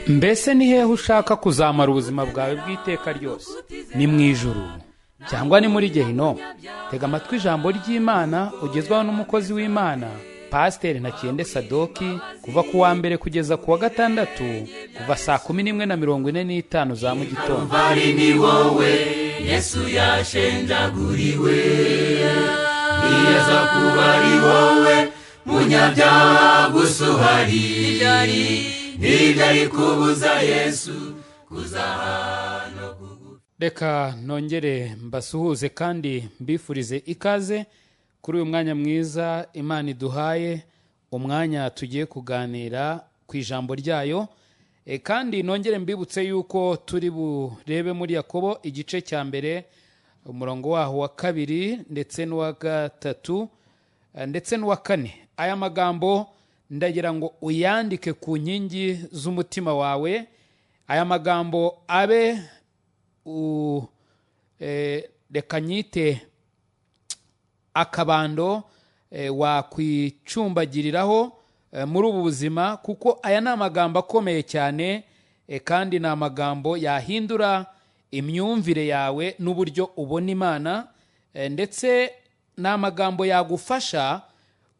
Mbese ni hehe ushaka kuzamara ubuzima bwawe bw'iteka ryose? Ni mu ijuru cyangwa ni muri gehinomu? Tega amatwi ijambo ry'Imana ugezwaho n'umukozi w'Imana, Pasiteri Ntakiyende Sadoki, kuva ku wa mbere kugeza ku wa gatandatu, kuva saa 11:45 za mu gitondo. Ari ni wowe Yesu yashenjaguriwe, niyaza kuba ari wowe munyabyaha gusa uhari, ntibyari kubuza Yesu kuza hano kugufi. Reka nongere mbasuhuze kandi mbifurize ikaze kuri uyu mwanya mwiza Imana iduhaye, umwanya tugiye kuganira ku ijambo ryayo. Kandi nongere mbibutse yuko turi burebe muri Yakobo igice cya mbere, umurongo waho wa kabiri ndetse n'uwa gatatu ndetse n'uwa kane. Aya magambo ndagira ngo uyandike ku nkingi z'umutima wawe, aya magambo abe reka nyite akabando wakwicumbagiriraho muri ubu buzima, kuko aya ni amagambo akomeye cyane, kandi ni amagambo yahindura imyumvire yawe n'uburyo ubona Imana, ndetse ni amagambo yagufasha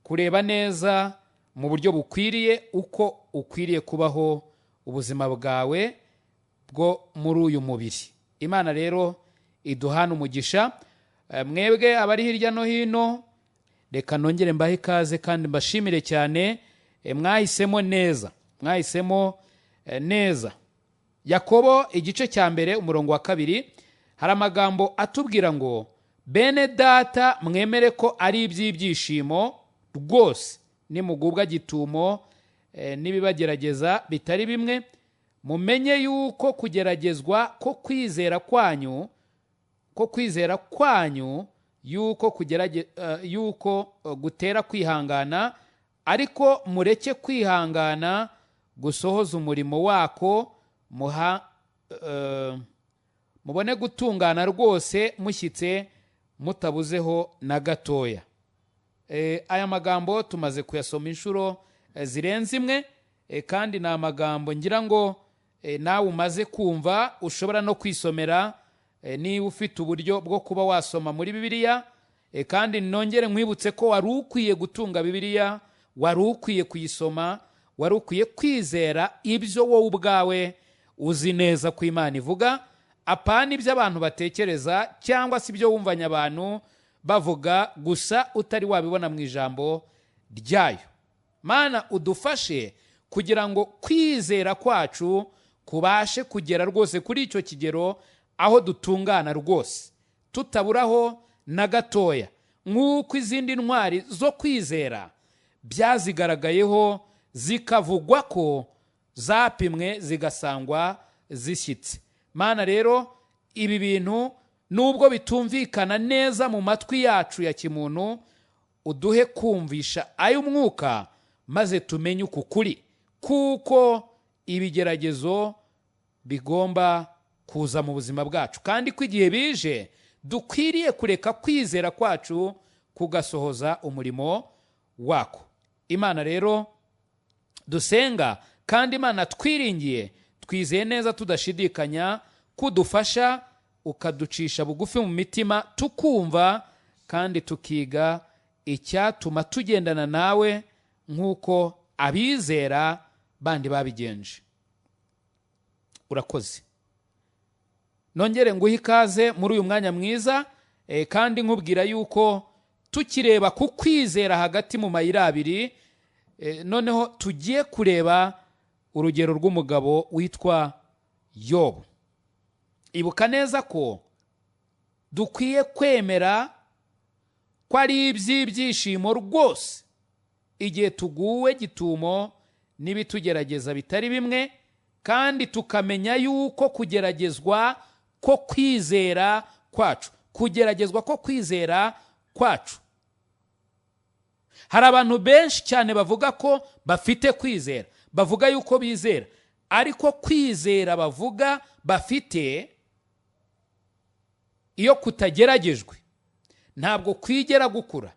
kureba neza mu buryo bukwiriye uko ukwiriye kubaho ubuzima bwawe bwo muri uyu mubiri. Imana rero iduhana umugisha. Mwebwe abari hirya no hino, reka nongere mbahe ikaze kandi mbashimire cyane. Mwahisemo neza, mwahisemo neza. Yakobo igice cya mbere umurongo wa kabiri, hari amagambo atubwira ngo: bene data, mwemere ko ari iby'ibyishimo rwose nimugubwa gitumo n'ibibagerageza bitari bimwe, mumenye yuko kugeragezwa ko kwizera kwanyu, ko kwizera kwanyu yuko yuko gutera kwihangana, ariko mureke kwihangana gusohoza umurimo wako, mubone gutungana rwose mushyitse mutabuzeho na gatoya. Aya magambo tumaze kuyasoma inshuro zirenze imwe, kandi ni amagambo ngira ngo nawe umaze kumva, ushobora no kwisomera niba ufite uburyo bwo kuba wasoma muri Bibiliya. Kandi nongere nkwibutse ko wari ukwiye gutunga Bibiliya, wari ukwiye kuyisoma, wari ukwiye kwizera ibyo wowe ubwawe uzi neza ko Imana ivuga, apana ibyo abantu batekereza cyangwa se ibyo wumvanye abantu bavuga gusa utari wabibona mu ijambo ryayo. Mana udufashe kugira ngo kwizera kwacu kubashe kugera rwose kuri icyo kigero aho dutungana rwose tutaburaho na gatoya, nk'uko izindi ntwari zo kwizera byazigaragayeho zikavugwa ko zapimwe zigasangwa zishyitse. Mana rero, ibi bintu nubwo bitumvikana neza mu matwi yacu ya kimuntu, uduhe kumvisha ay'umwuka maze tumenye uku kuri, kuko ibigeragezo bigomba kuza mu buzima bwacu, kandi ko igihe bije dukwiriye kureka kwizera kwacu kugasohoza umurimo wako. Imana rero dusenga kandi Imana twiringiye, twizeye neza tudashidikanya kudufasha, ukaducisha bugufi mu mitima tukumva kandi tukiga icyatuma tugendana nawe nk'uko abizera bandi babigenje. Urakoze. Nongere nguhe ikaze muri uyu mwanya mwiza, kandi nkubwira yuko tukireba ku kwizera hagati mu mayira abiri, noneho tugiye kureba urugero rw'umugabo witwa Yobu. Ibuka neza ko dukwiye kwemera ko ari iby'ibyishimo rwose igihe tuguwe gitumo n'ibitugerageza bitari bimwe, kandi tukamenya yuko kugeragezwa ko kwizera kwacu, kugeragezwa ko kwizera kwacu. Hari abantu benshi cyane bavuga ko bafite kwizera, bavuga yuko bizera, ariko kwizera bavuga bafite iyo kutageragejwe ntabwo kwigera gukura,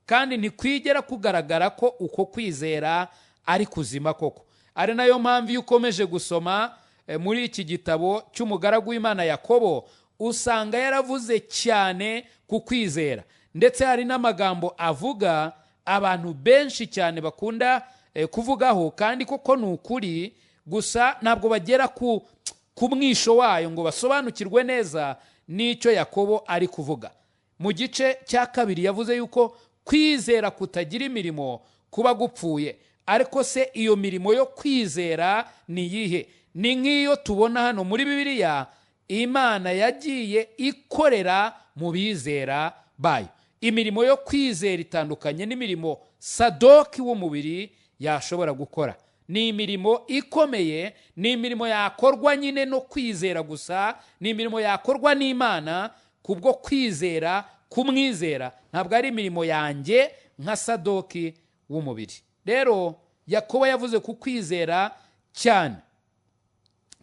kandi ntikwigera kugaragara ko uko kwizera ari kuzima koko. Ari nayo mpamvu iyo ukomeje gusoma muri iki gitabo cy'umugaragu w'Imana Yakobo, usanga yaravuze cyane ku kwizera, ndetse hari n'amagambo avuga abantu benshi cyane bakunda kuvugaho, kandi koko ni ukuri, gusa ntabwo bagera ku mwisho wayo ngo basobanukirwe neza n'icyo Yakobo ari kuvuga. Mu gice cya 2 yavuze yuko kwizera kutagira imirimo kuba gupfuye. Ariko se iyo mirimo yo kwizera ni iyihe? Ni nk'iyo tubona hano muri Bibiliya Imana yagiye ikorera mu bizera bayo. Imirimo yo kwizera itandukanye n'imirimo Sadoki w'umubiri yashobora gukora. Ni imirimo ikomeye, ni imirimo yakorwa nyine no kwizera gusa, ni imirimo yakorwa n'Imana kubwo kwizera, kumwizera. Ntabwo ari imirimo yanjye nka Sadoki w'umubiri. Rero Yakobo yavuze ku kwizera cyane,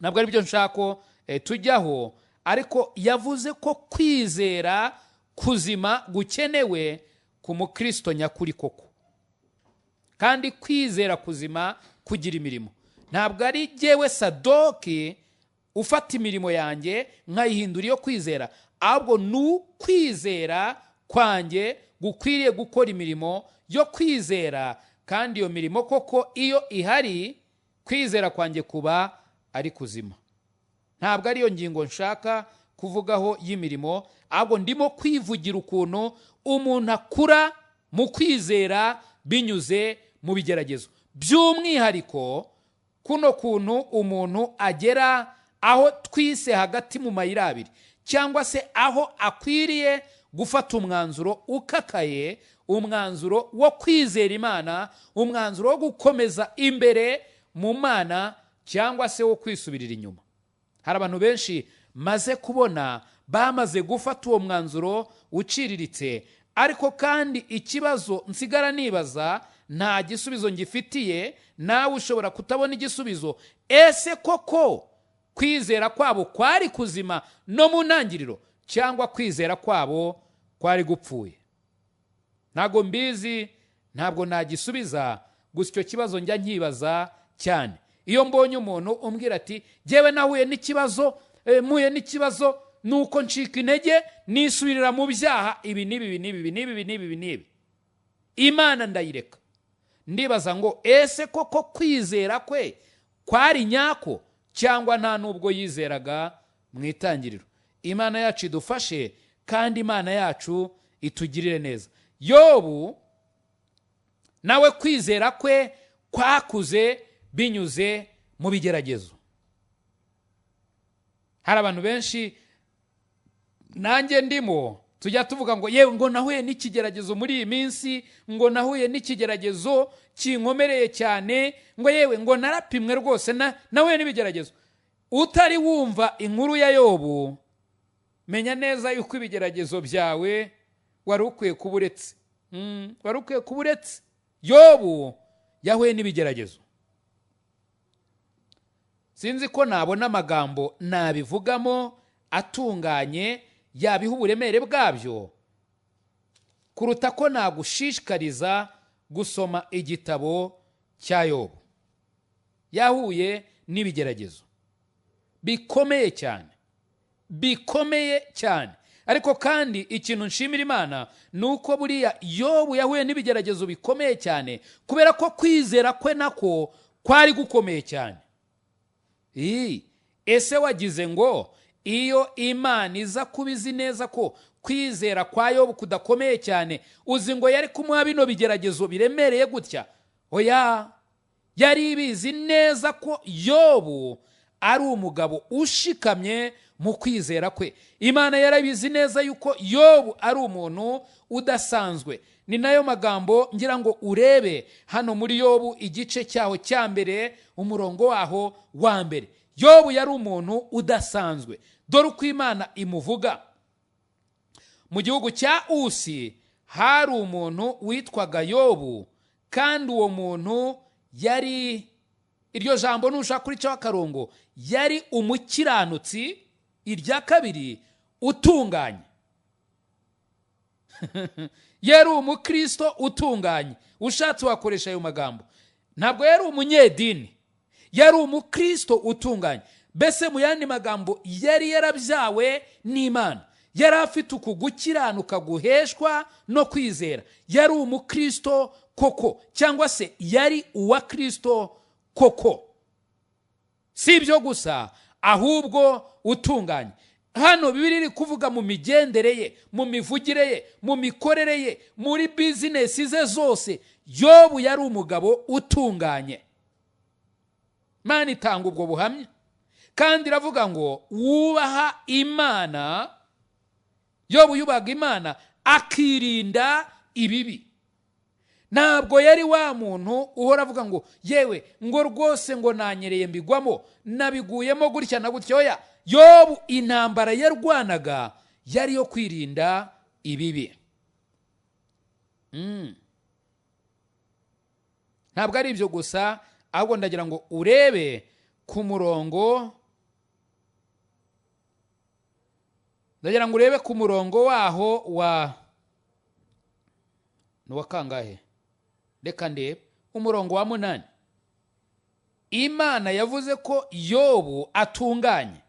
ntabwo ari byo nshaka tujyaho, ariko yavuze ko kwizera kuzima gukenewe ku mukristo nyakuri koko, kandi kwizera kuzima kugira imirimo. Ntabwo ari jyewe Sadoki ufata imirimo yanjye nkayihindura iyo kwizera, ahubwo ni ukwizera kwanjye gukwiriye gukora imirimo yo kwizera, kandi iyo mirimo koko iyo ihari kwizera kwanjye kuba ari kuzima. Ntabwo ariyo ngingo nshaka kuvugaho y'imirimo, ahubwo ndimo kwivugira ukuntu umuntu akura mu kwizera binyuze mu bigeragezo. By'umwihariko kuno kuntu umuntu agera aho twise hagati mu mayira abiri, cyangwa se aho akwiriye gufata umwanzuro ukakaye, umwanzuro wo kwizera Imana, umwanzuro wo gukomeza imbere mu Mana, cyangwa se wo kwisubirira inyuma. Hari abantu benshi maze kubona bamaze gufata uwo mwanzuro uciriritse, ariko kandi ikibazo nsigara nibaza nta gisubizo ngifitiye, nawe ushobora kutabona igisubizo. Ese koko kwizera kwabo kwari kuzima no mu ntangiriro, cyangwa kwizera kwabo kwari gupfuye? Ntabwo mbizi, ntabwo nagisubiza, gusa icyo kibazo njya nkibaza cyane. Iyo mbonye umuntu umbwira ati jyewe nahuye n'ikibazo, mpuye n'ikibazo nuko ncika intege nisubirira mu byaha ibi n'ibi n'ibi n'ibi n'ibi n'ibi, Imana ndayireka. Ndibaza ngo ese koko kwizera kwe kwari nyako, cyangwa nta nubwo yizeraga mu itangiriro? Imana yacu idufashe, kandi Imana yacu itugirire neza. Yobu nawe kwizera kwe kwakuze binyuze mu bigeragezo. Hari abantu benshi nanjye ndimo tujya tuvuga ngo yewe ngo nahuye n'ikigeragezo muri iyi minsi, ngo nahuye n'ikigeragezo kinkomereye cyane, ngo yewe ngo narapimwe rwose, nahuye n'ibigeragezo. Utari wumva inkuru ya Yobu, menya neza yuko ibigeragezo byawe wari ukwiye kuba uretse. Wari ukwiye kuba uretse. Yobu yahuye n'ibigeragezo. Sinzi ko nabona amagambo nabivugamo atunganye yabiha uburemere bwabyo, kuruta ko nagushishikariza gusoma igitabo cya Yobu. Yahuye n'ibigeragezo bikomeye cyane, bikomeye cyane. Ariko kandi ikintu nshimira Imana ni uko buriya Yobu yahuye n'ibigeragezo bikomeye cyane, kubera ko kwizera kwe nako kwari gukomeye cyane. Ese wagize ngo iyo Imana iza kubizi neza ko kwizera kwa Yobu kudakomeye cyane, uzi ngo yari kumuha bino bigeragezo biremereye gutya? Oya, yari ibizi neza ko Yobu ari umugabo ushikamye mu kwizera kwe. Imana yarabizi neza yuko Yobu ari umuntu udasanzwe. Ni nayo magambo ngira ngo urebe hano muri Yobu igice cyaho cya mbere, umurongo waho wa mbere. Yobu yari umuntu udasanzwe. Dore uko Imana imuvuga. Mu gihugu cya Usi hari umuntu witwaga Yobu, kandi uwo muntu yari, iryo jambo nushaka kuricaho akarongo, yari umukiranutsi, irya kabiri utunganye. Yari umukristo utunganye. Ushatse wakoresha ayo magambo. Ntabwo yari umunyedini, Yari umukristo utunganye. Mbese mu yandi magambo, yari yarabyawe n'Imana, yari afite uku gukiranuka guheshwa no kwizera. Yari umukristo koko, cyangwa se yari uwa Kristo koko. Si ibyo gusa, ahubwo utunganye. Hano Bibiliya iri kuvuga mu migendere ye, mu mivugire ye, mu mikorere ye, muri bizinesi ze zose. Yobu yari umugabo utunganye. Imana itanga ubwo buhamya, kandi iravuga ngo wubaha Imana. Yobu yubaga Imana akirinda ibibi. Ntabwo yari wa muntu uhora avuga ngo yewe ngo rwose ngo nanyereye mbigwamo, nabiguyemo gutya na gutya. Oya, Yobu intambara yarwanaga yari yo kwirinda ibibi. Ntabwo ari ibyo gusa, ahubwo ndagira ngo urebe ku murongo, ndagira ngo urebe ku murongo waho wa ni uwa kangahe? Reka ndebe umurongo wa 8. Imana yavuze ko Yobu atunganye.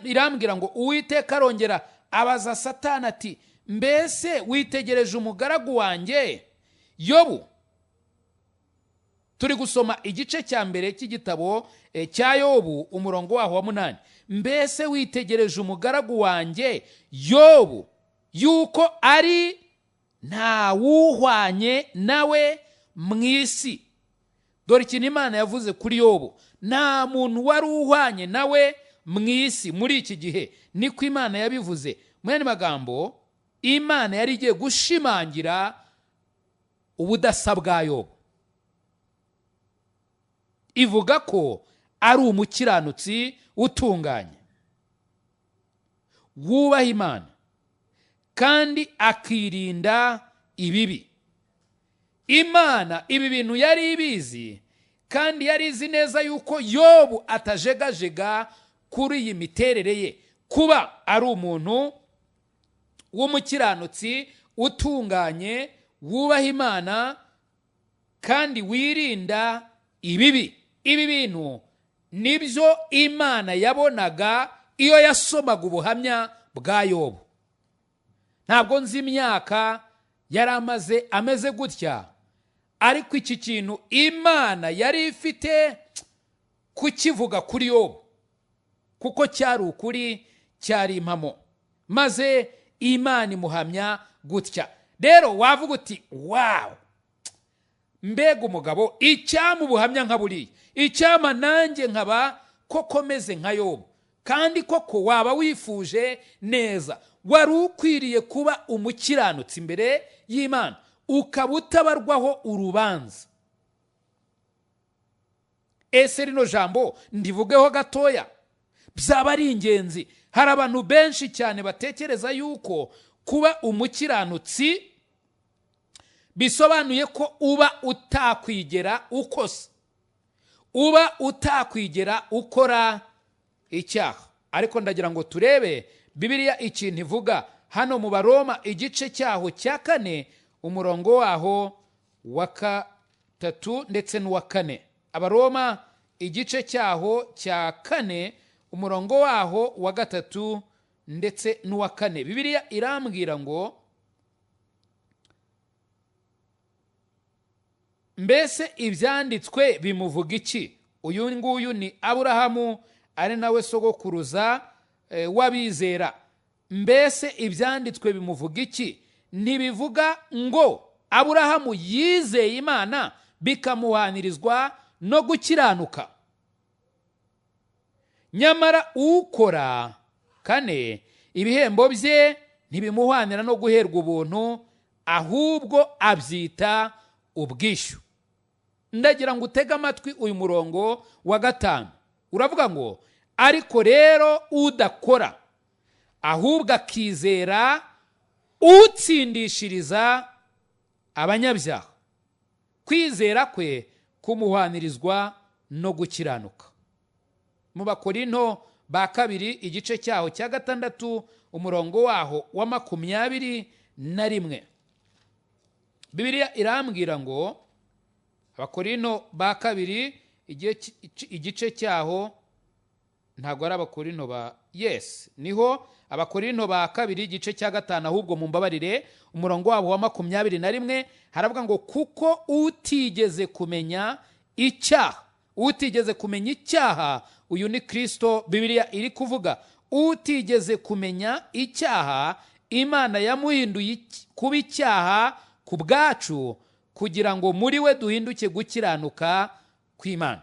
Irambwira ngo Uwiteka arongera abaza Satani ati mbese witegereje umugaragu wanjye Yobu? Turi gusoma igice cya mbere cy'igitabo cya Yobu, umurongo waho wa 8. Mbese witegereje umugaragu wanjye Yobu yuko ari ntawuhwanye nawe mu isi? Dore ikintu Imana yavuze kuri Yobu: nta muntu wari uhwanye nawe mu isi muri iki gihe. Niko Imana yabivuze. Mu yandi magambo, Imana yari igiye gushimangira ubudasa bwa Yobu, ivuga ko ari umukiranutsi utunganye, wubaha Imana kandi akirinda ibibi. Imana ibi bintu yari ibizi, kandi yari izi neza yuko Yobu atajegajega kuri iyi miterere ye, kuba ari umuntu w'umukiranutsi utunganye, wubaha Imana kandi wirinda ibibi. Ibi bintu nibyo Imana yabonaga iyo yasomaga ubuhamya bwa Yobu. Ntabwo nzi imyaka yari amaze ameze gutya, ariko iki kintu Imana yari ifite kukivuga kuri Yobu, kuko cyari ukuri, cyari impamo. Maze Imana imuhamya gutya. Rero wavuga uti wow, mbega umugabo, icyama ubuhamya nka buriya, icyama nanjye nkaba koko meze nka Yobu. Kandi koko waba wifuje neza, wari ukwiriye kuba umukiranutsi imbere y'Imana, ukaba utabarwaho urubanza. Ese rino jambo ndivugeho gatoya, byaba ari ingenzi. Hari abantu benshi cyane batekereza yuko kuba umukiranutsi bisobanuye ko uba utakwigera ukosa, uba utakwigera ukora icyaha. Ariko ndagira ngo turebe Bibiliya ikintu ivuga hano mu Baroma igice cyaho cya 4, umurongo waho wa 3 ndetse n'uwa 4. Abaroma igice cyaho cya 4, umurongo waho wa 3 ndetse n'uwa 4. Bibiliya irambwira ngo mbese ibyanditswe bimuvuga iki? Uyu nguyu ni Aburahamu, ari nawe sogokuruza w'abizera. Mbese ibyanditswe bimuvuga iki? Ntibivuga ngo Aburahamu yizeye Imana bikamuhanirizwa no gukiranuka? Nyamara ukora 4 ibihembo bye ntibimuhanira no guherwa ubuntu, ahubwo abyita ubwishyu. Ndagira ngo utege amatwi uyu murongo wa 5. Uravuga ngo ariko rero udakora ahubwo akizera utsindishiriza abanyabyaha, kwizera kwe kumuhanirizwa no gukiranuka. Mu Bakorinto ba kabiri igice cyaho cya 6, umurongo waho wa 21. Bibiliya irambwira ngo Abakorinto ba kabiri Igice cyaho ntabwo ari Abakorinto ba, yes, niho, Abakorinto ba kabiri igice cya 5, ahubwo mumbabarire, umurongo wabo wa 21 haravuga ngo kuko utigeze kumenya icyaha, utigeze kumenya icyaha, uyu ni Kristo Bibiliya iri kuvuga, utigeze kumenya icyaha Imana yamuhinduye kuba icyaha ku bwacu, kugira ngo muri we duhinduke gukiranuka kw'Imana.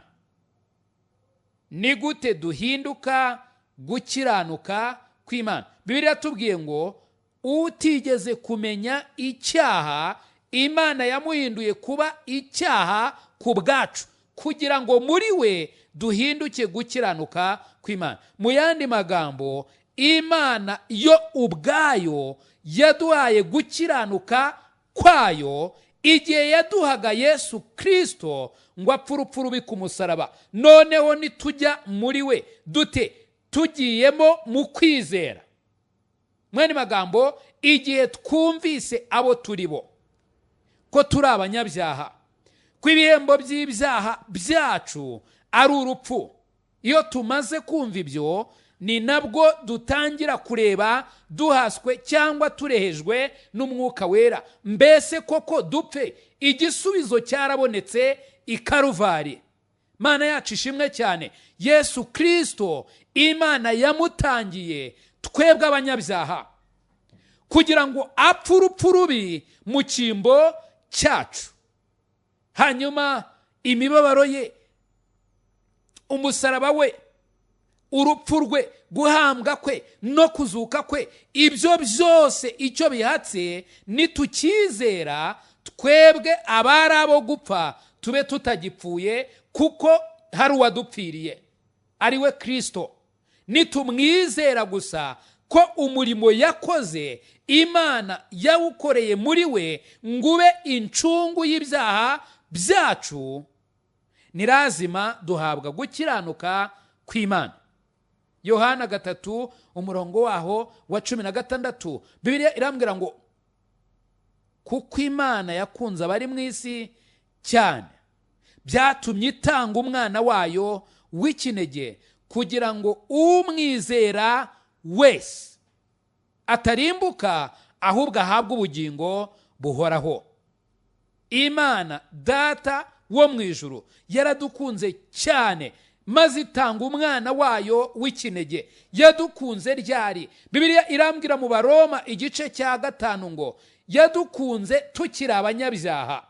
Ni gute duhinduka gukiranuka kw'Imana? Bibiliya yatubwiye ngo utigeze kumenya icyaha Imana yamuhinduye kuba icyaha ku bwacu, kugira ngo muri we duhinduke gukiranuka kw'Imana. Mu yandi magambo, Imana yo ubwayo yaduhaye gukiranuka kwayo igihe yaduhaga Yesu Kristo ngo apfe urupfu rubi ku musaraba. Noneho nitujya muri we dute? Tugiyemo mu kwizera. Mwene magambo, igihe twumvise abo turi bo, ko turi abanyabyaha, ko ibihembo by'ibyaha byacu ari urupfu, iyo tumaze kumva ibyo ni nabwo dutangira kureba duhaswe cyangwa turehejwe n'Umwuka Wera. Mbese koko dupfe? Igisubizo cyarabonetse i Karuvari. Mana yacu ishimwe cyane. Yesu Kristo Imana yamutangiye twebwe abanyabyaha kugira ngo apfe urupfu rubi mu cyimbo cyacu. Hanyuma imibabaro ye, umusaraba we, urupfu rwe, guhambwa kwe no kuzuka kwe, ibyo byose icyo bihatse nitukizera, twebwe abari abo gupfa tube tutagipfuye, kuko hari uwadupfiriye ari we Kristo. Nitumwizera gusa ko umurimo yakoze Imana yawukoreye muri we ngo ube incungu y'ibyaha byacu, ni lazima duhabwa gukiranuka kw'Imana. Yohana 3 umurongo waho wa 16, Bibiliya irambwira ngo kuko Imana yakunze abari mu isi cyane, byatumye itanga umwana wayo w'ikinege kugira ngo umwizera wese atarimbuka, ahubwo ahabwe ubugingo buhoraho. Imana Data wo mu ijuru yaradukunze cyane, maze itanga umwana wayo w'ikinege. Yadukunze ryari? Bibiliya irambwira mu Baroma igice cya 5 ngo yadukunze tukiri abanyabyaha,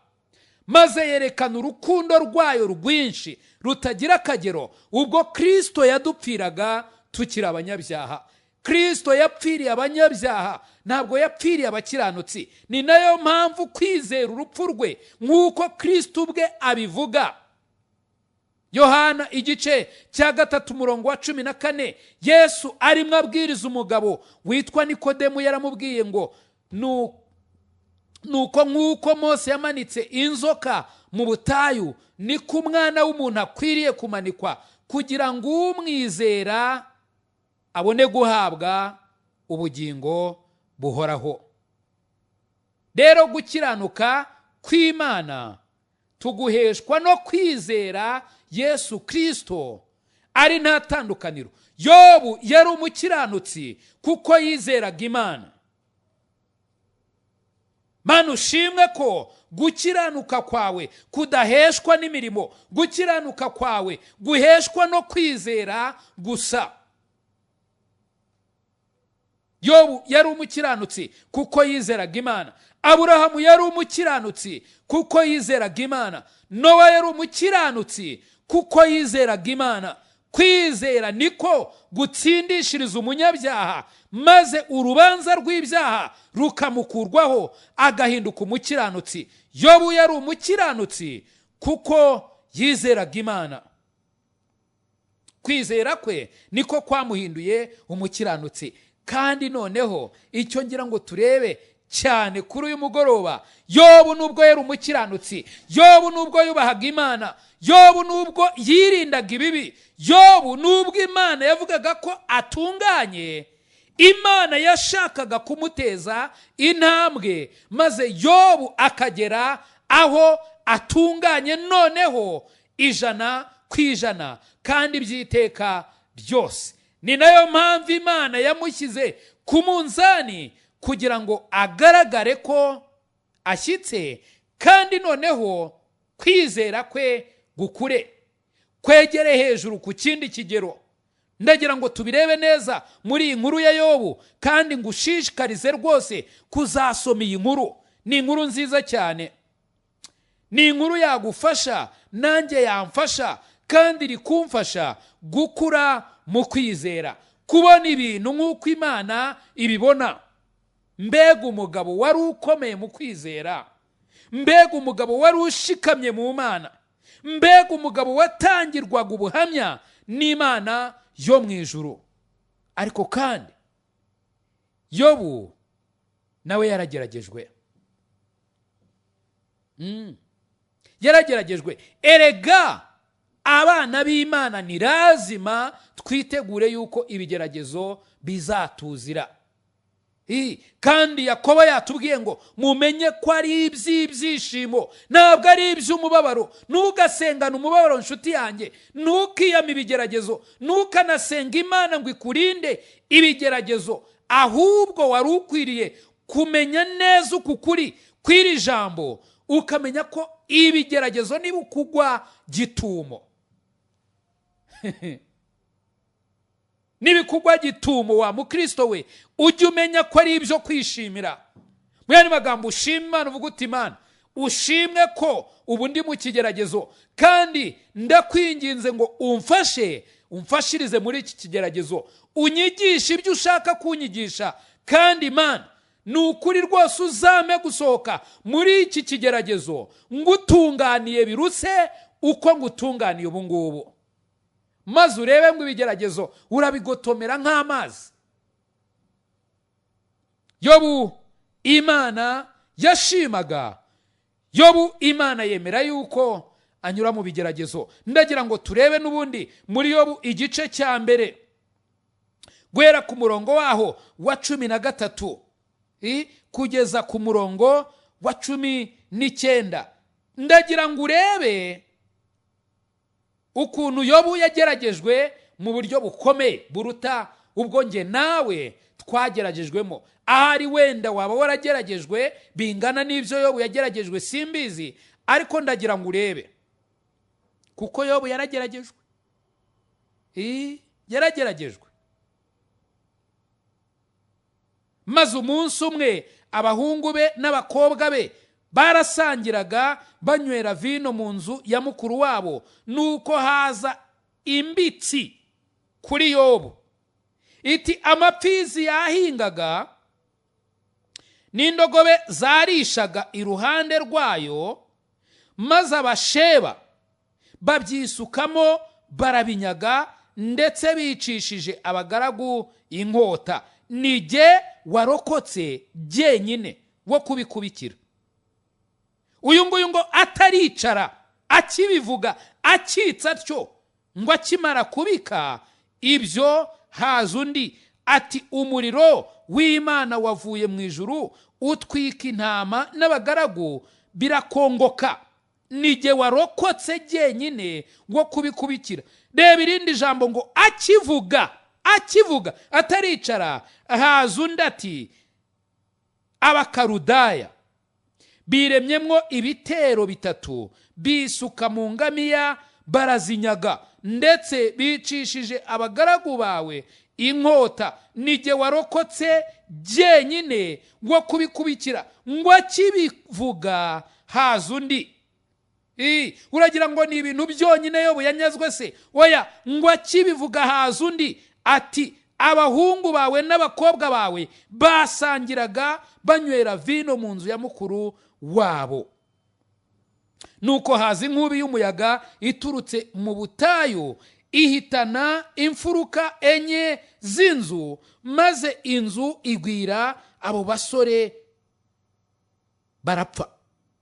maze yerekana urukundo rwayo rwinshi rutagira akagero ubwo Kristo yadupfiraga tukiri abanyabyaha. Kristo yapfiriye abanyabyaha, ntabwo yapfiriye abakiranutsi. Ni nayo mpamvu kwizera urupfu rwe nk'uko Kristo ubwe abivuga. Yohana igice cya 3 umurongo wa 14, Yesu arimo abwiriza umugabo witwa Nikodemu, yaramubwiye ngo nuko nk'uko Mose yamanitse inzoka mu butayu, niko umwana w'umuntu akwiriye kumanikwa, kugira ngo umwizera abone guhabwa ubugingo buhoraho. Rero gukiranuka kw'Imana tuguheshwa no kwizera Yesu Kristo ari nta tandukaniro. Yobu yari umukiranutsi kuko yizeraga Imana. Mana ushimwe ko gukiranuka kwawe kudaheshwa n'imirimo, gukiranuka kwawe guheshwa no kwizera gusa. Yobu yari umukiranutsi kuko yizeraga Imana. Aburahamu yari umukiranutsi kuko yizeraga Imana. Nowa yari umukiranutsi kuko yizeraga Imana. Kwizera niko gutsindishiriza umunyabyaha, maze urubanza rw'ibyaha rukamukurwaho agahinduka umukiranutsi. Yobu yari umukiranutsi kuko yizeraga Imana. Kwizera kwe niko kwamuhinduye umukiranutsi. Kandi noneho icyo ngira ngo turebe cyane kuri uyu mugoroba, Yobu nubwo yari umukiranutsi, Yobu nubwo yubahaga Imana, Yobu nubwo yirindaga ibibi, Yobu nubwo Imana yavugaga ko atunganye, Imana yashakaga kumuteza intambwe, maze Yobu akagera aho atunganye noneho 100 ku 100 kandi by'iteka byose. Ni nayo mpamvu Imana yamushyize ku munzani kugira ngo agaragare ko ashyitse, kandi noneho kwizera kwe gukure, kwegere hejuru ku kindi kigero. Ndagira ngo tubirebe neza muri iyi nkuru ya Yobu, kandi ngushishikarize rwose kuzasoma iyi nkuru. Ni inkuru nziza cyane, ni inkuru yagufasha, nanjye yamfasha, kandi iri kumfasha gukura mu kwizera, kubona ibintu nk'uko Imana ibibona. Mbega umugabo wari ukomeye mu kwizera, mbega umugabo wari ushikamye mu Mana, mbega umugabo watangirwaga ubuhamya n'Imana yo mu ijuru. Ariko kandi Yobu nawe yarageragejwe. Yarageragejwe. Erega abana b'Imana ni lazima twitegure yuko ibigeragezo bizatuzira. Kandi Yakobo yatubwiye ngo mumenye ko ari iby'ibyishimo, ntabwo ari iby'umubabaro. Ntugasengane umubabaro nshuti yanjye, ntukiyame ibigeragezo, ntukanasenga Imana ngo ikurinde ibigeragezo, ahubwo wari ukwiriye kumenya neza uku kuri kw'iri jambo, ukamenya ko ibigeragezo niba ukugwa gitumo. Nibikugwa gitumo wa mukristo we, ujye umenya ko ari ibyo kwishimira. Mu yandi magambo, ushima Imana, uvuga uti Imana ushimwe ko ubu ndi mu kigeragezo, kandi ndakwinginze ngo umfashe, umfashirize muri iki kigeragezo, unyigishe ibyo ushaka kunyigisha, kandi Imana ni ukuri rwose uzame gusohoka muri iki kigeragezo ngutunganiye birutse uko ngutunganiye ubu ngubu. Maze urebe ngo ibigeragezo urabigotomera nk'amazi. Yobu Imana yashimaga, Yobu Imana yemera yuko anyura mu bigeragezo. Ndagira ngo turebe n'ubundi muri Yobu igice cya 1 guhera ku murongo waho wa 13 kugeza ku murongo wa 19. Ndagira ngo urebe ukuntu Yobu yageragejwe mu buryo bukomeye buruta ubwo nge nawe twageragejwemo. Ahari wenda waba warageragejwe bingana n'ibyo Yobu yageragejwe simbizi, ariko ndagira ngo urebe kuko Yobu yarageragejwe. Yarageragejwe. Maze umunsi umwe abahungu be n'abakobwa be barasangiraga banywera vino mu nzu ya mukuru wabo, nuko haza imbitsi kuri Yobu iti amapfizi yahingaga n'indogobe zarishaga iruhande rwayo, maze abasheba babyisukamo barabinyaga, ndetse bicishije abagaragu inkota. Nige warokotse jyenyine wo kubikubikira. Uyu nguyu ngo ataricara akibivuga akitsa atyo, ngo akimara kubika ibyo haza undi ati umuriro w'Imana wavuye mu ijuru utwika intama n'abagaragu birakongoka, nige warokotse jyenyine wo kubikubikira. Reba irindi jambo ngo akivuga akivuga ataricara haza undi ati Abakarudaya biremyemwo ibitero 3 bisuka mu ngamiya barazinyaga, ndetse bicishije abagaragu bawe inkota, nige warokotse jyenyine wo kubikubikira. Ngo akibivuga haza undi. Uragira ngo ni ibintu byonyine Yobu yanyazwe se? Oya, ngo akibivuga haza undi ati abahungu bawe n'abakobwa bawe basangiraga banywera vino mu nzu ya mukuru wabo. Nuko haza inkubi y'umuyaga iturutse mu butayu ihitana imfuruka 4 z'inzu, maze inzu igwira abo basore barapfa.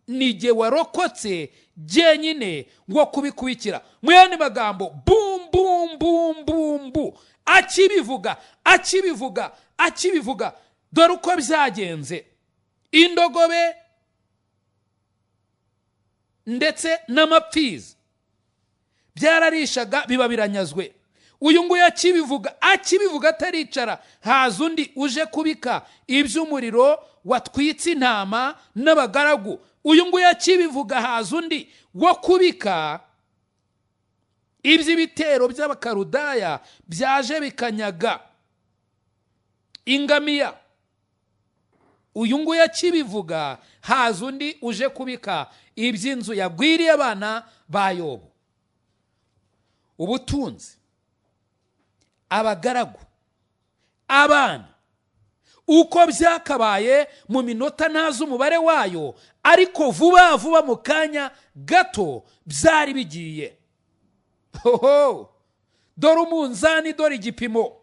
Nige warokotse jyenyine wo kubikubikira. Mu yandi magambo, bum bum bum bum bu, akibivuga akibivuga akibivuga. Dore uko byagenze. Indogobe ndetse n'amapfizi Byararishaga biba biranyazwe. Uyu nguyu akibivuga ataricara, haza undi uje kubika iby'umuriro watwitse intama n'abagaragu. Uyu nguyu akibivuga, haza undi wo kubika iby'ibitero by'Abakarudaya byaje bikanyaga ingamiya. Uyu nguyu akibivuga, haza undi uje kubika iby'inzu yagwiriye abana ba Yobu. Ubutunzi, abagaragu, abana, uko byakabaye mu minota ntazi umubare wayo, ariko vuba vuba mu kanya gato byari bigiye. Hoho, dore umunzani, dore igipimo.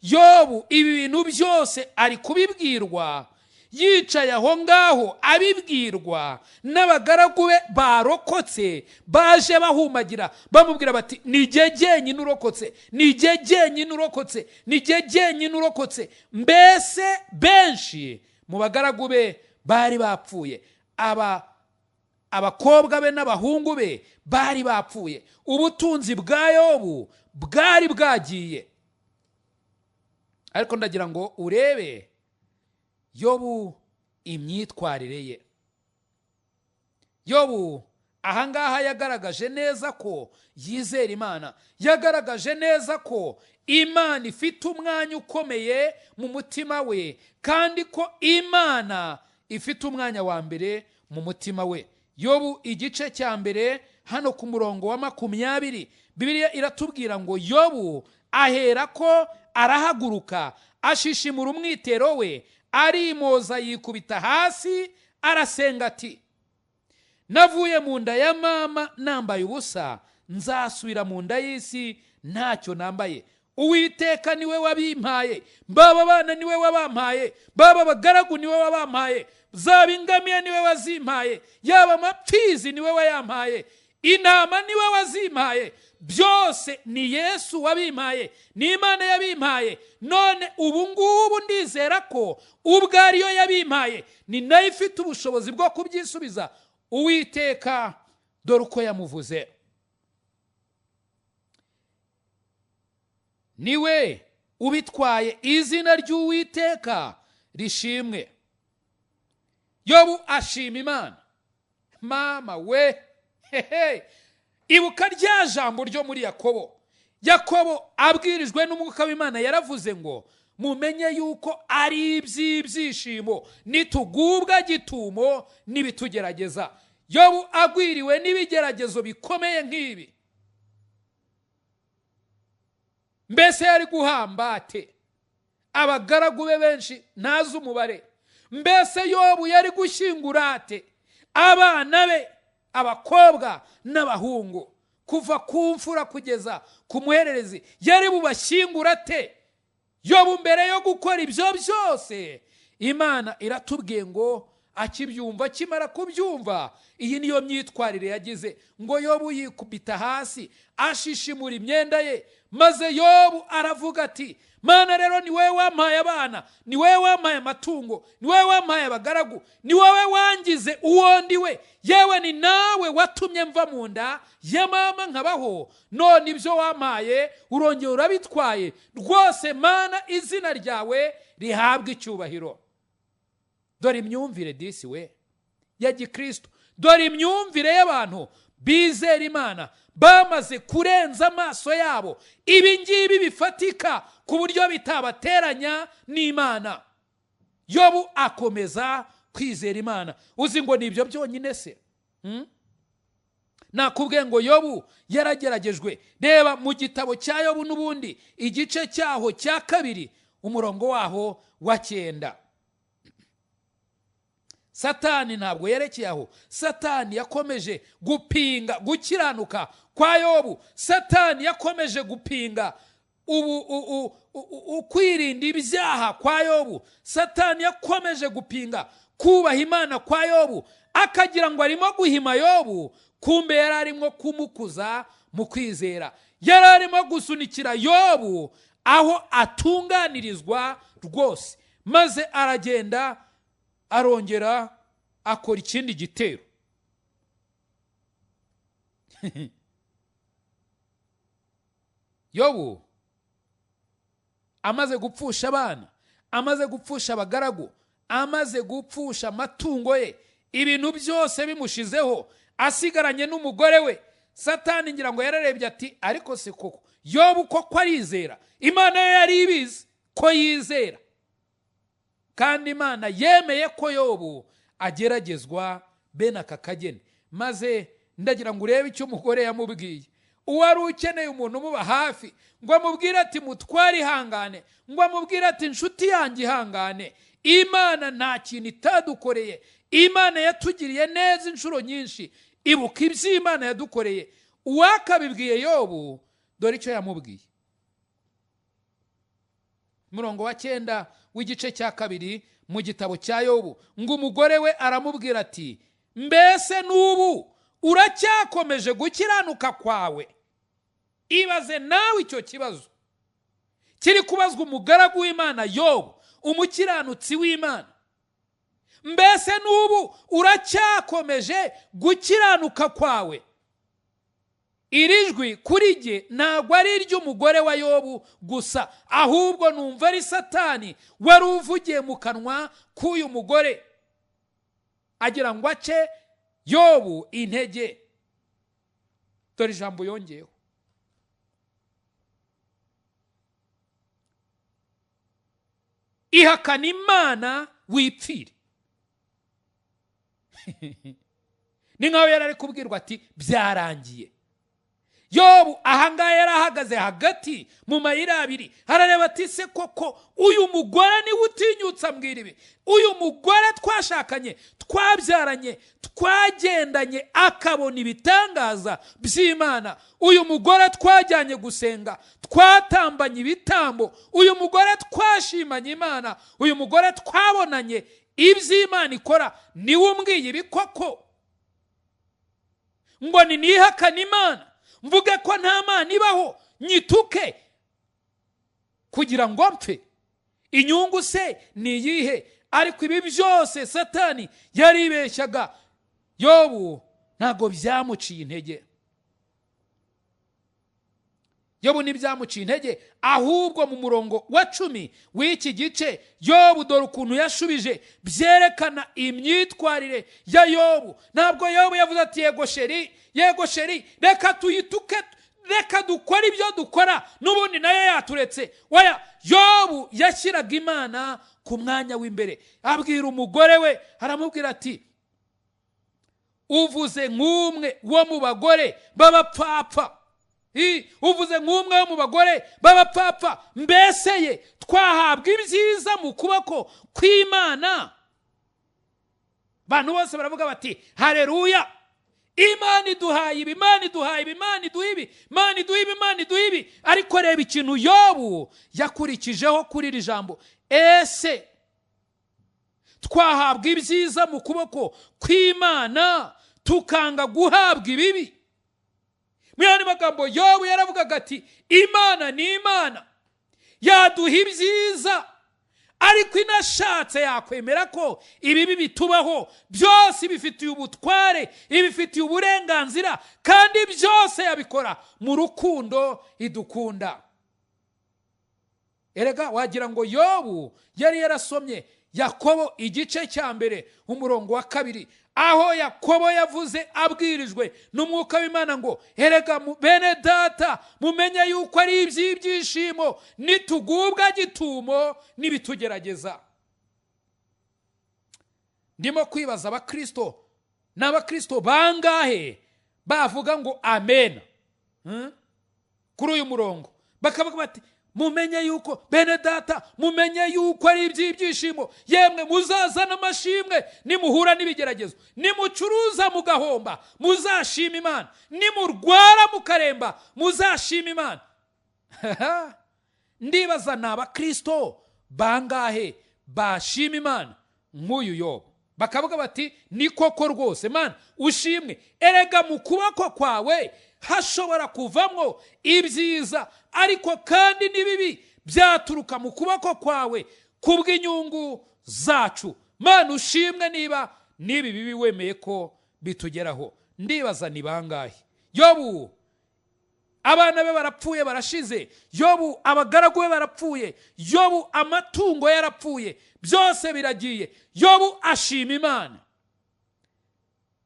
Yobu ibi bintu byose ari kubibwirwa yicaye aho ngaho, abibwirwa n'abagaragu be barokotse, baje bahumagira bamubwira bati ni jye jyenyine urokotse, ni jye jyenyine urokotse, ni jye jyenyine urokotse. Mbese benshi mu bagaragu be bari bapfuye, abakobwa be n'abahungu be bari bapfuye, ubutunzi bwa Yobu bwari bwagiye. Ariko ndagira ngo urebe Yobu imyitwarire ye. Yobu ahangaha yagaragaje neza ko yizera Imana, yagaragaje neza ko Imana ifite umwanya ukomeye mu mutima we, kandi ko Imana ifite umwanya wa mbere mu mutima we. Yobu igice cya mbere hano ku murongo wa 20, Bibiliya iratubwira ngo Yobu ahera ko arahaguruka, ashishimura umwitero we, arimoza, yikubita hasi, arasenga ati navuye mu nda ya mama nambaye ubusa, nzasubira mu nda y'isi ntacyo nambaye. Uwiteka niwe wabimpaye, baba bana niwe wabampaye, baba abagaragu niwe wabampaye, zaba ingamiya niwe wazimpaye, yaba amapfizi niwe wayampaye, intama niwe wazimpaye, byose ni Yesu wabimpaye, ni Imana yabimpaye. None ubu ngubu ndizera ko ubwo ariyo yabimpaye, ni nayo ifite ubushobozi bwo kubyisubiza. Uwiteka dore uko yamuvuze, niwe ubitwaye, izina ry'Uwiteka rishimwe. Yobu ashima Imana. Mama we, hehe, ibuka rya jambo ryo muri Yakobo. Yakobo abwirijwe n'umwuka w'Imana yaravuze ngo mumenye yuko ari iby'ibyishimo nitugubwa gitumo n'ibitugerageza. Yobu agwiriwe n'ibigeragezo bikomeye nk'ibi, mbese yari guhamba ate? Abagaragu be benshi ntazi umubare. Mbese Yobu yari gushyingura ate abana be, abakobwa n'abahungu, kuva ku mfura kugeza ku muhererezi? Yari bubashyingura ate? Yobu mbere yo gukora ibyo byose, Imana iratubwiye ngo akibyumva, akimara kubyumva, iyi niyo myitwarire yagize. Ngo Yobu yikubita hasi, ashishimura imyenda ye, maze Yobu aravuga ati Mana rero ni wowe wampaye abana, ni wowe wampaye amatungo, ni wowe wampaye abagaragu, ni wowe wangize uwo ndi we, yewe ni nawe watumye mva mu nda ya mama nkabaho, none ibyo wampaye urongera urabitwaye. Rwose Mana, izina ryawe rihabwe icyubahiro. Dore imyumvire disi we ya Gikristo, dore imyumvire y'abantu bizera Imana bamaze kurenza amaso yabo ibi ngibi bifatika ku buryo bitabateranya n'Imana. Yobu akomeza kwizera Imana. Uzi ngo nibyo byonyine se? Nakubwiye ngo Yobu yarageragejwe. Reba mu gitabo cya Yobu n'ubundi igice cyaho cya 2 umurongo waho wa 9. Satani ntabwo yerekeye aho. Satani yakomeje gupinga gukiranuka kwa Yobu. Satani yakomeje gupinga ukwirinda ibyaha kwa Yobu. Satani yakomeje gupinga kubaha Imana kwa Yobu, akagira ngo arimo guhima Yobu, kumbe yari arimo kumukuza mu kwizera. Yari arimo gusunikira Yobu aho atunganirizwa rwose. Maze aragenda arongera akora ikindi gitero. Yobu amaze gupfusha abana, amaze gupfusha abagaragu, amaze gupfusha amatungo ye, ibintu byose bimushizeho, asigaranye n'umugore we, Satani ngira ngo yararebye ati ariko se koko Yobu koko arizera? Imana yo yari ibizi ko yizera, kandi Imana yemeye ko Yobu ageragezwa bene aka kageni. Maze ndagira ngo urebe icyo umugore yamubwiye. Uwari ukeneye umuntu umuba hafi ngo amubwire ati mutware ihangane, ngo amubwire ati inshuti yanjye ihangane, Imana nta kintu itadukoreye, Imana yatugiriye neza inshuro nyinshi, ibuka ibyo Imana yadukoreye. Uwakabibwiye Yobu, dore icyo yamubwiye. Murongo wa 9 w'igice cya 2 mu gitabo cya Yobu, ngo umugore we aramubwira ati mbese n'ubu uracyakomeje gukiranuka kwawe? Ibaze nawe icyo kibazo kiri kubazwa umugaragu w'Imana Yobu, umukiranutsi w'Imana. Mbese n'ubu uracyakomeje gukiranuka kwawe? Iri jwi kuri jye ntabwo ari iry'umugore wa Yobu gusa, ahubwo numva ari Satani wari uvugiye mu kanwa k'uyu mugore agira ngo ace Yobu intege. Dore ijambo yongeyeho, ihakana Imana wipfire. Ni nkaho yari ari kubwirwa ati byarangiye. Yobu ahangaha yari ahagaze hagati mu mayira abiri, arareba ati se koko uyu mugore niwe utinyutse ambwira ibi? Uyu mugore twashakanye, twabyaranye, twagendanye akabona ibitangaza by'Imana, uyu mugore twajyanye gusenga, twatambanye ibitambo, uyu mugore twashimanye Imana, uyu mugore twabonanye iby'Imana ikora, niwe umbwiye ibi koko? Ngo nihakane Imana, mvuge ko nta Mana ibaho, nyituke kugira ngo mpfe? Inyungu se ni iyihe? Ariko ibi byose Satani yaribeshyaga. Yobu ntabwo byamuciye intege. Yobu ntibyamuciye intege, ahubwo mu murongo wa 10 w'iki gice, Yobu dore ukuntu yashubije, byerekana imyitwarire ya Yobu. Ntabwo Yobu yavuze ati yego sheri, yego sheri, reka tuyituke, reka dukore ibyo dukora, n'ubundi nayo yaturetse. Oya, Yobu yashyiraga Imana ku mwanya w'imbere. Abwira umugore we, aramubwira ati uvuze nk'umwe wo mu bagore b'abapfapfa, uvuze nk'umwe wo mu bagore b'abapfapfa, mbese ye twahabwa ibyiza mu kuboko kw'Imana? Abantu bose baravuga bati haleluya, Imana iduhaye ibi, Imana iduhaye ibi, Imana iduha ibi, Imana iduha ibi, Imana iduha ibi. Ariko reba ikintu Yobu yakurikijeho kuri iri jambo, ese twahabwa ibyiza mu kuboko kw'Imana tukanga guhabwa ibibi? Mu yandi magambo, Yobu yaravugaga ati Imana ni Imana, yaduha ibyiza, ariko inashatse yakwemera ko ibibi bitubaho. Byose ibifitiye ubutware, ibifitiye uburenganzira, kandi byose yabikora mu rukundo idukunda. Erega wagira ngo Yobu yari yarasomye Yakobo igice cya 1 umurongo wa 2, aho Yakobo yavuze abwirijwe n'umwuka w'Imana ngo erega bene data mumenye yuko ari iby'ibyishimo nitugubwa gitumo n'ibitugerageza. Ndimo kwibaza abakristo n'abakristo bangahe bavuga ngo amen kuri uyu murongo, bakavuga bati mumenye yuko bene data, mumenye yuko ari iby'ibyishimo, yemwe muzazana amashimwe nimuhura n'ibigeragezo, nimucuruza mugahomba muzashima Imana, nimurwara mukaremba muzashima Imana. Ndibaza ni abakristo bangahe bashima Imana nk'uyu Yobu, bakavuga bati ni koko rwose Mana ushimwe, erega mu kuboko kwawe hashobora kuvamwo ibyiza, ariko kandi n'ibibi byaturuka mu kuboko kwawe kubw'inyungu zacu. Mana ushimwe niba n'ibi bibi wemeye ko bitugeraho. Ndibaza ni bangahe? Yobu Abana be barapfuye barashize, Yobu abagaragu be barapfuye, Yobu amatungo yarapfuye, byose biragiye. Yobu ashima Imana.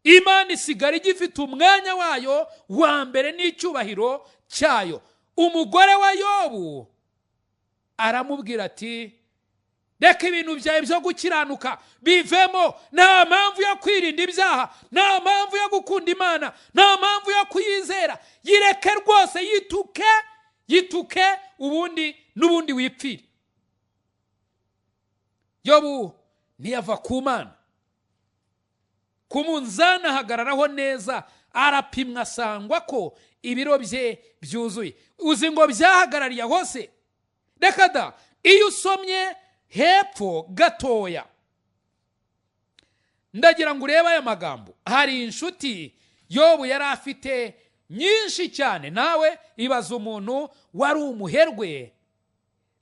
Imana isigara igifite umwanya wayo wa mbere n'icyubahiro cyayo. Umugore wa Yobu aramubwira ati reka ibintu byawe byo gukiranuka bivemo, nta mpamvu yo kwirinda ibyaha, nta mpamvu yo gukunda Imana, nta mpamvu yo kuyizera, yireke rwose, yituke yituke ubundi n'ubundi wipfire. Yobu ntiyava ku Mana, ku munzani ahagararaho neza, arapimwa asangwa ko ibiro bye byuzuye. Uzi ngo byahagarariye hose? Reka da. Iyo usomye hepfo gatoya, ndagira ngo urebe aya magambo. Hari inshuti Yobu yari afite nyinshi cyane. Nawe ibaza umuntu wari umuherwe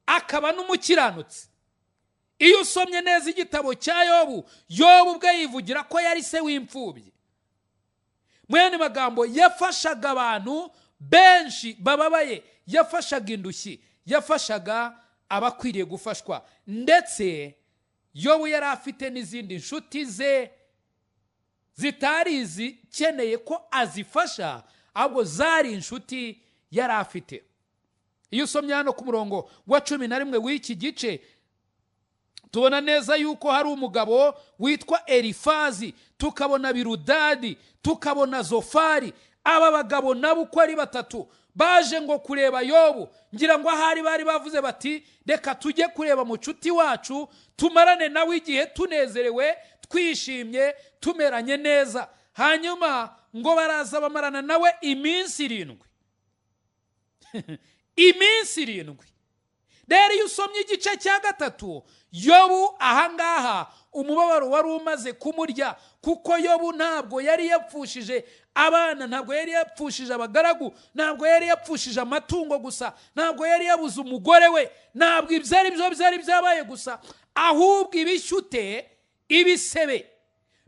akaba n'umukiranutsi. Iyo usomye neza igitabo cya Yobu, Yobu ubwe yivugira ko yari se w'imfubyi. Mwene magambo, yafashaga abantu benshi bababaye, yafashaga indushyi, yafashaga abakwiriye gufashwa. Ndetse Yobu yari afite n'izindi nshuti ze zitari zikeneye ko azifasha, ahubwo zari inshuti yari afite. Iyo usomye hano ku murongo wa 11 w'iki gice, tubona neza yuko hari umugabo witwa Elifazi, tukabona Birudadi, tukabona Zofari. Aba bagabo nabo uko ari batatu baje ngo kureba Yobu. Ngira ngo ahari bari bavuze bati reka tujye kureba mucuti wacu, tumarane nawe igihe tunezerewe, twishimye, tumeranye neza. Hanyuma ngo baraza bamarana nawe iminsi 7. Iminsi 7. Rero iyo usomye igice cya 3, Yobu ahangaha umubabaro wari umaze kumurya, kuko Yobu ntabwo yari yapfushije abana, ntabwo yari yapfushije abagaragu, ntabwo yari yapfushije amatungo gusa, ntabwo yari yabuze umugore we, ntabwo ibyo ari byo byari byabaye gusa, ahubwo ibishyute, ibisebe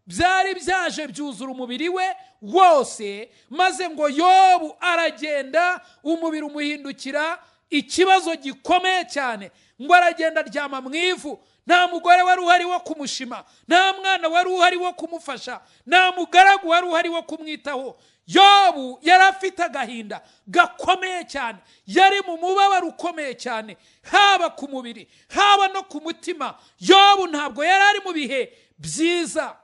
byari byaje byuzura umubiri we wose. Maze ngo Yobu aragenda, umubiri umuhindukira ikibazo gikomeye cyane. Ngo aragenda aryama mu ivu, nta mugore wari uhari wo kumushima, nta mwana wari uhari wo kumufasha, nta mugaragu wari uhari wo kumwitaho. Yobu yari afite agahinda gakomeye cyane, yari mu mubabaro ukomeye cyane, haba ku mubiri haba no ku mutima. Yobu ntabwo yari ari mu bihe byiza.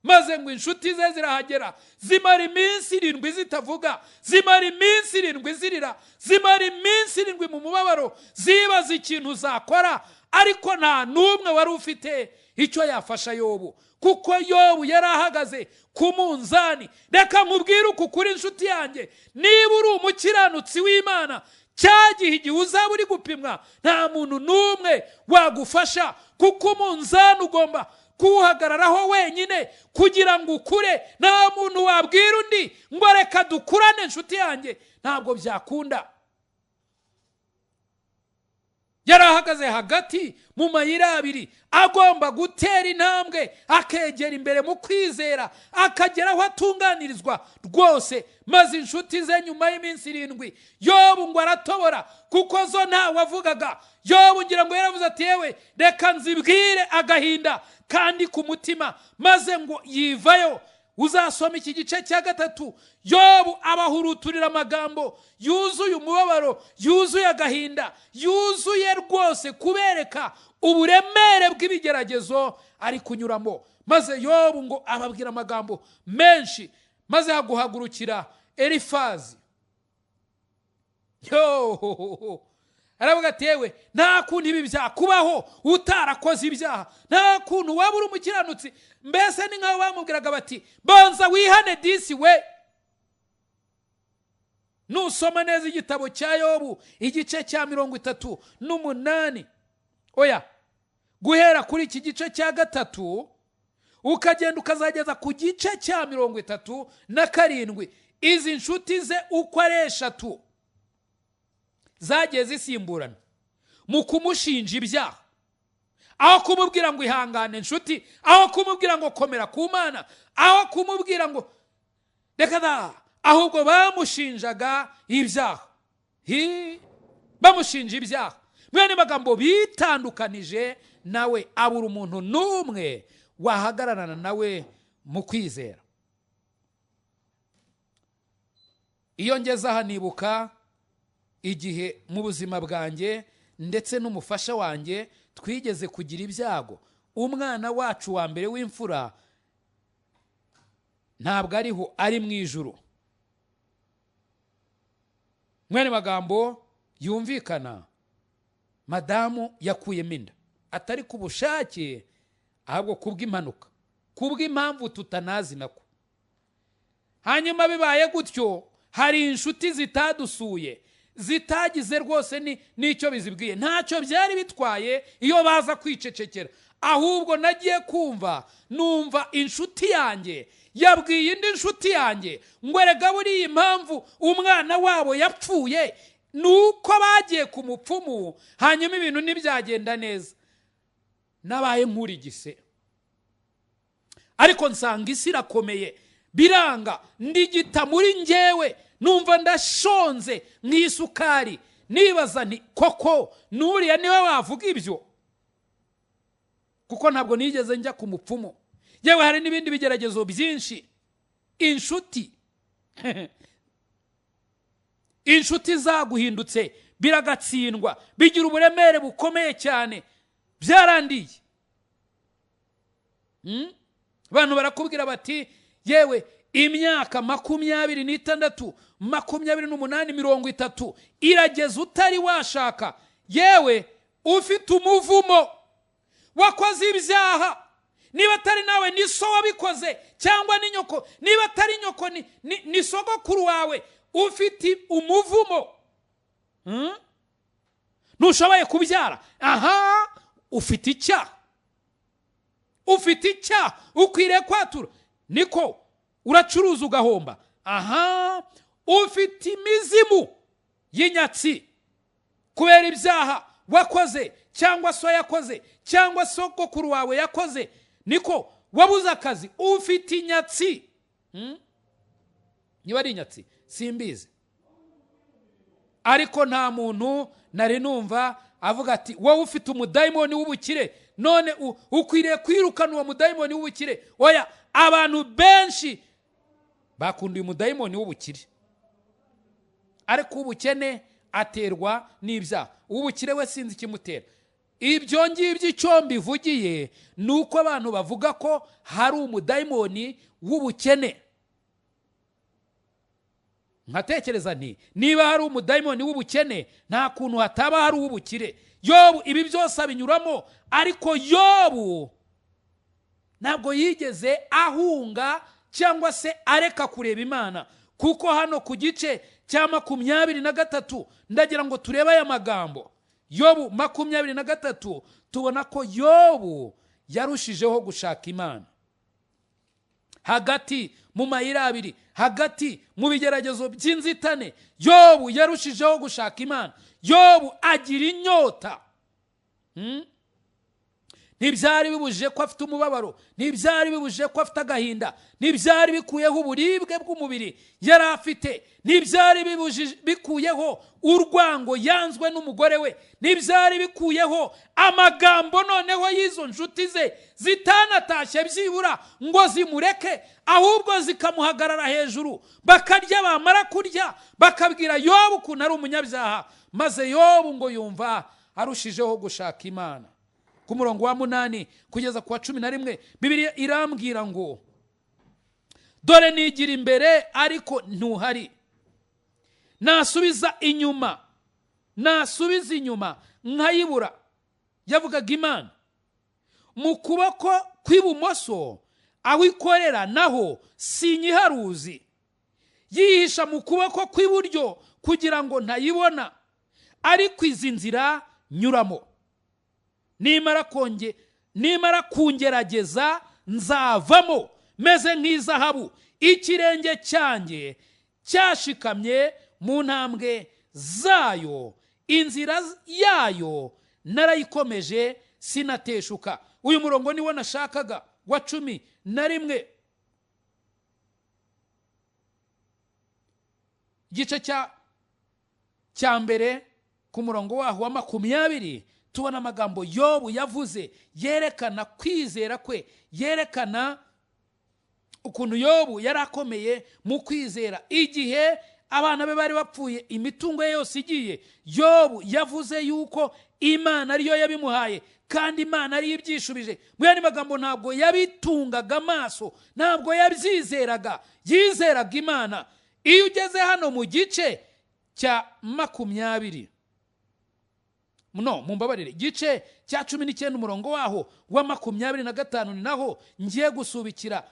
Maze ngo inshuti ze zirahagera, zimara iminsi 7 zitavuga, zimara iminsi 7 zirira, zimara iminsi 7 mu mubabaro, zibaza ikintu zakora, ariko nta n'umwe wari ufite icyo yafasha Yobu, kuko Yobu yari ahagaze ku munzani. Reka nkubwire uku kuri inshuti yanjye, niba uri umukiranutsi w'Imana, cya gihe igihe uzaba uri gupimwa, nta muntu n'umwe wagufasha, kuko umunzani ugomba kuwuhagararaho wenyine kugira ngo ukure. Nta muntu wabwira undi ngo reka dukurane inshuti yanjye, ntabwo byakunda. Yari ahagaze hagati mu mayira abiri, agomba gutera intambwe akegera imbere mu kwizera, akagera aho atunganirizwa rwose. Maze inshuti ze nyuma y'iminsi 7, Yobu ngo aratobora, kuko zo ntawe wavugaga. Yobu ngira ngo yaravuze ati yewe reka nzibwire agahinda kandi ku mutima, maze ngo yivayo. Uzasoma iki gice cya 3, Yobu abahuruturira amagambo yuzuye umubabaro, yuzuye agahinda, yuzuye rwose kubereka uburemere bw'ibigeragezo ari kunyuramo. Maze Yobu ngo ababwira amagambo menshi, maze haguhagurukira Elifazi. Yo, aravuga ati yewe nta kuntu ibi byakubaho utarakoze ibyaha, nta kuntu waba uri umukiranutsi. Mbese ni nkaho bamubwiraga bati banza wihane disi we. Nusoma neza igitabo cya Yobu igice cya 38, oya guhera kuri iki gice cya 3 ukagenda ukazageza ku gice cya 37, izi nshuti ze uko ari 3 zagiye zisimburana mu kumushinja ibyaha, aho kumubwira ngo ihangane nshuti, aho kumubwira ngo komera ku Mana, aho kumubwira ngo reka da, Ahubwo bamushinjaga ibyaha, bamushinja ibyaha. Mwene magambo, bitandukanije nawe, abura umuntu n'umwe wahagararana nawe mu kwizera. Iyo ngeze aha nibuka igihe mu buzima bwanjye ndetse n'umufasha wanjye twigeze kugira ibyago. Umwana wacu wa mbere w'imfura ntabwo ariho, ari mu ijuru. Mwene magambo yumvikana, madamu yakuyemo inda atari ku bushake, ahubwo kubw'impanuka, kubw'impamvu tutanazi nako. Hanyuma bibaye gutyo, hari inshuti zitadusuye, zitagize rwose n'icyo bizibwiye, ntacyo byari bitwaye iyo baza kwicecekera. Ahubwo nagiye kumva numva inshuti yanjye yabwiye indi nshuti yanjye ngo erega buriya impamvu umwana wabo yapfuye ni uko bagiye ku mupfumu, hanyuma ibintu ntibyagenda neza. Nabaye nkurigise, ariko nsanga isi irakomeye, biranga, ndigita muri njyewe, numva ndashonze nk'isukari, nibaza nti koko nuriya niwe wavuga ibyo? Kuko ntabwo nigeze njya ku mupfumu. Yewe hari n'ibindi bigeragezo byinshi. Inshuti inshuti zaguhindutse biragatsindwa, bigira uburemere bukomeye cyane, byarandiye. Abantu barakubwira bati yewe imyaka 26, 28, 30 irageze utari washaka, yewe ufite umuvumo, wakoze ibyaha, niba atari nawe ni so wabikoze cyangwa ni nyoko, niba atari nyoko ni sogokuru wawe, ufite umuvumo, ntushoboye kubyara, aha ufite icyaha, ufite icyaha ukwiriye kwatura, niko uracuruza ugahomba, aha ufite imizimu y'inyatsi kubera ibyaha wakoze cyangwa so yakoze cyangwa sogokuru wawe yakoze, niko wabuze akazi, ufite inyatsi. Niba ari inyatsi simbizi, ariko nta muntu nari numva avuga ati wowe ufite umudayimoni w'ubukire none ukwiriye kwirukana uwo mudayimoni w'ubukire. Oya, abantu benshi bakundiye umudayimoni w'ubukire, ariko ubukene aterwa n'ibyaha, ubukire we sinzi ikimutera. Ibyo ngibyo icyo mbivugiye ni uko abantu bavuga ko hari umudayimoni w'ubukene. Nkatekereza nti niba hari umudayimoni w'ubukene nta kuntu hataba hari uw'ubukire. Yobu ibi byose abinyuramo, ariko Yobu ntabwo yigeze ahunga cyangwa se areka kureba Imana, kuko hano ku gice cya 23 ndagira ngo turebe aya magambo. Yobu 23 tubona ko Yobu yarushijeho gushaka Imana. Hagati mu mayira abiri, hagati mu bigeragezo by'inzitane, Yobu yarushijeho gushaka Imana. Yobu agira inyota. Ntibyari bibujije ko afite umubabaro, ntibyari bibujije ko afite agahinda, ntibyari bikuyeho uburibwe bw'umubiri yari afite, ntibyari bikuyeho urwango yanzwe n'umugore we, ntibyari bikuyeho amagambo noneho y'izo nshuti ze zitanatashye byibura ngo zimureke, ahubwo zikamuhagarara hejuru, bakarya, bamara kurya bakabwira Yobu ukuntu ari umunyabyaha. Maze Yobu ngo yumva arushijeho gushaka Imana. Ku murongo wa 8 kugeza ku wa 11 Bibiliya irambwira ngo dore nigira imbere ariko ntuhari, nasubiza inyuma, nasubiza inyuma nkayibura. Yavugaga Imana. Mu kuboko kw'ibumoso aho ikorera naho sinyiharuzi, yihisha mu kuboko kw'iburyo kugira ngo ntayibona, ariko izi nzira nyuramo. Nimara kungerageza nzavamo meze nk'izahabu, ikirenge cyanjye cyashikamye mu ntambwe zayo, inzira yayo narayikomeje sinateshuka. Uyu murongo niwo nashakaga wa 11. Igice cya mbere ku murongo waho wa 20, tubona amagambo Yobu yavuze yerekana kwizera kwe, yerekana ukuntu Yobu yari akomeye mu kwizera. Igihe abana be bari bapfuye, imitungo ye yose igiye, Yobu yavuze yuko Imana ariyo yabimuhaye kandi Imana ariyo ibyishubije. Mu yandi magambo, ntabwo yabitungaga amaso, ntabwo yabyizeraga, yizeraga Imana. Iyo ugeze hano mu gice cya 20, no mumbabarire, igice cya 19 umurongo waho wa 25, ni naho ngiye gusubikira.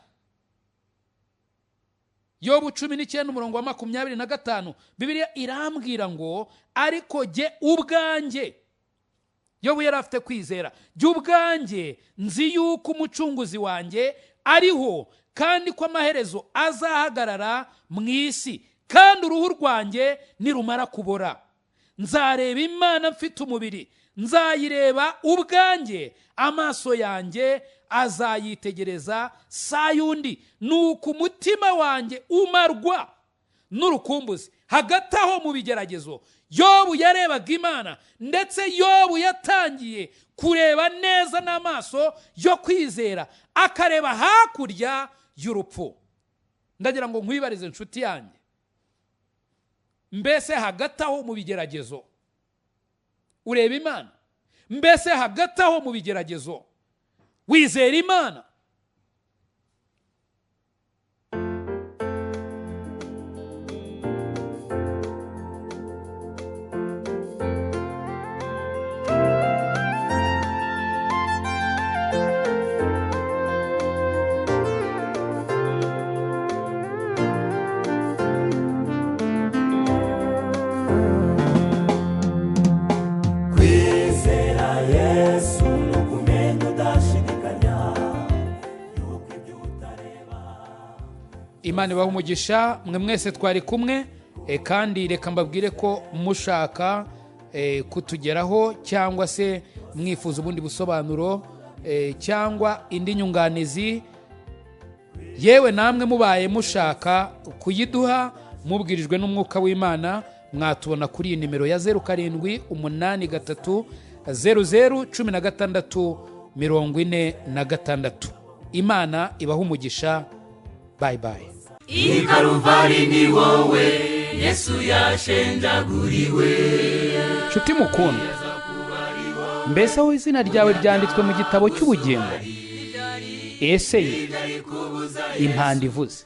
Yobu 19 umurongo wa 25, Bibiliya irambwira ngo ariko jye ubwanjye, Yobu yari afite kwizera, jye ubwanjye nzi yuko umucunguzi wanjye ariho, kandi ko amaherezo azahagarara mu isi, kandi uruhu rwanjye nirumara kubora nzareba Imana mfite umubiri, nzayireba ubwanjye, amaso yanjye azayitegereza sayundi, nuko umutima wanjye umarwa n'urukumbuzi. Hagati aho mu bigeragezo Yobu yarebaga Imana, ndetse Yobu yatangiye kureba neza n'amaso yo kwizera, akareba hakurya y'urupfu. Ndagira ngo nkwibarize inshuti yanjye, mbese hagati aho mu bigeragezo ureba Imana? Mbese hagati aho mu bigeragezo wizera Imana? Kwizera Yesu ni ukumenya udashidikanya yuko ibyo utareba. Imana ibahe umugisha mwe mwese twari kumwe, kandi reka mbabwire ko mushaka kutugeraho cyangwa se mwifuza ubundi busobanuro, cyangwa indi nyunganizi, yewe namwe mubaye mushaka kuyiduha mubwirijwe n'umwuka w'Imana, mwatubona kuri iyi nimero ya 07 83 00 16 46. Imana ibahe umugisha. Bye bye. I Karuvari ni wowe Yesu yashenjaguriwe. Nshuti mukundwa, mbese aho izina ryawe ryanditswe mu gitabo cy'ubugingo? Ese ye impanda ivuze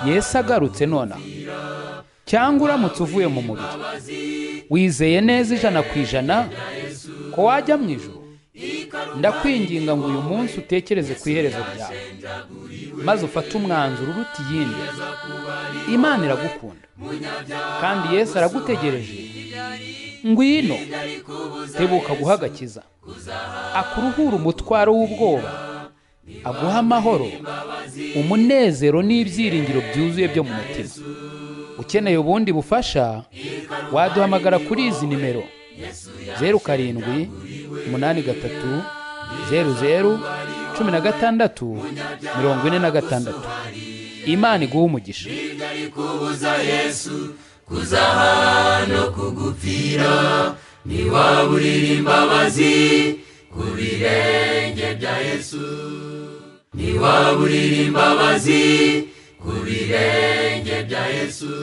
Yesu agarutse nonaha, cyangwa uramutse uvuye mu mubiri, wizeye neza 100% ko wajya mu ijuru? Ndakwinginga ngo uyu munsi utekereze ku iherezo ryawe, maze ufate umwanzuro uruta iyindi. Imana iragukunda kandi Yesu aragutegereje. Ngwino, tebuka guha agakiza, akuruhura umutwaro w'ubwoba, aguha amahoro, umunezero n'ibyiringiro byuzuye byo mu mutima. Ukeneye ubundi bufasha, waduhamagara kuri izi nimero 07 83 00 16 46. Imana iguhe umugisha. Kubuza Yesu kuzaha no kugupfira, ntiwaburira imbabazi ku birenge bya Yesu, ntiwaburira imbabazi ku birenge bya Yesu.